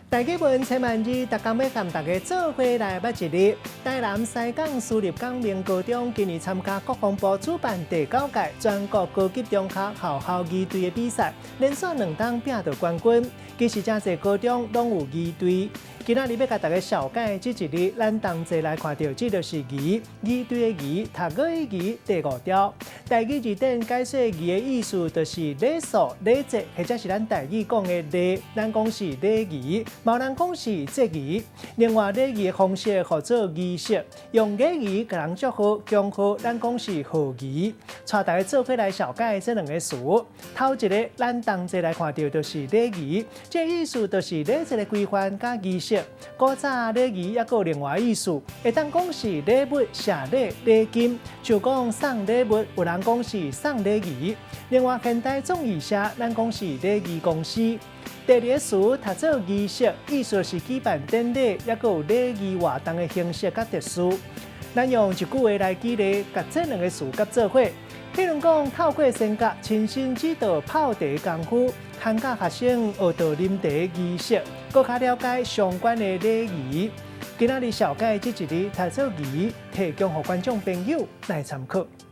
台語文千萬字，逐工欲佮大家做伙來捌一字。台南西港私立港明高中今年參加國防部主辦第九屆全國高級中學校校儀隊的比賽，連續兩冬拼著冠軍。其實誠濟高中攏有儀隊。今仔日欲共大家紹介這一字，咱同齊來看著，這就是儀，儀隊的儀，讀語的儀第五條。台語字典解說儀的意思，就是禮數、禮節，或者是咱台語講的禮，咱講是禮儀，嘛有人講是節儀。另外，禮儀的方式號做儀式，用禮儀共人祝賀、恭賀，咱講是賀儀。帶大家做伙來紹介這兩个詞。頭一个，咱同齊來看著就是禮儀，這个意思就是禮節的規範佮儀式。古早禮儀猶閣有另外意思，會當講是禮物、謝禮、禮金，就講送禮物，有人講是送禮儀。另外，現代總義社，咱講是禮儀公司。第二个詞讀做儀式，意思是舉辦典禮，猶閣有禮儀活動的形式佮特殊。咱用一句話來舉例，共這兩个詞佮做伙。譬如講，透過先覺親身指導泡茶功夫，牽教學生學著啉茶儀式，閣較了解相關的禮儀。今仔日紹介這一字讀做儀，提供予觀眾朋友來參考。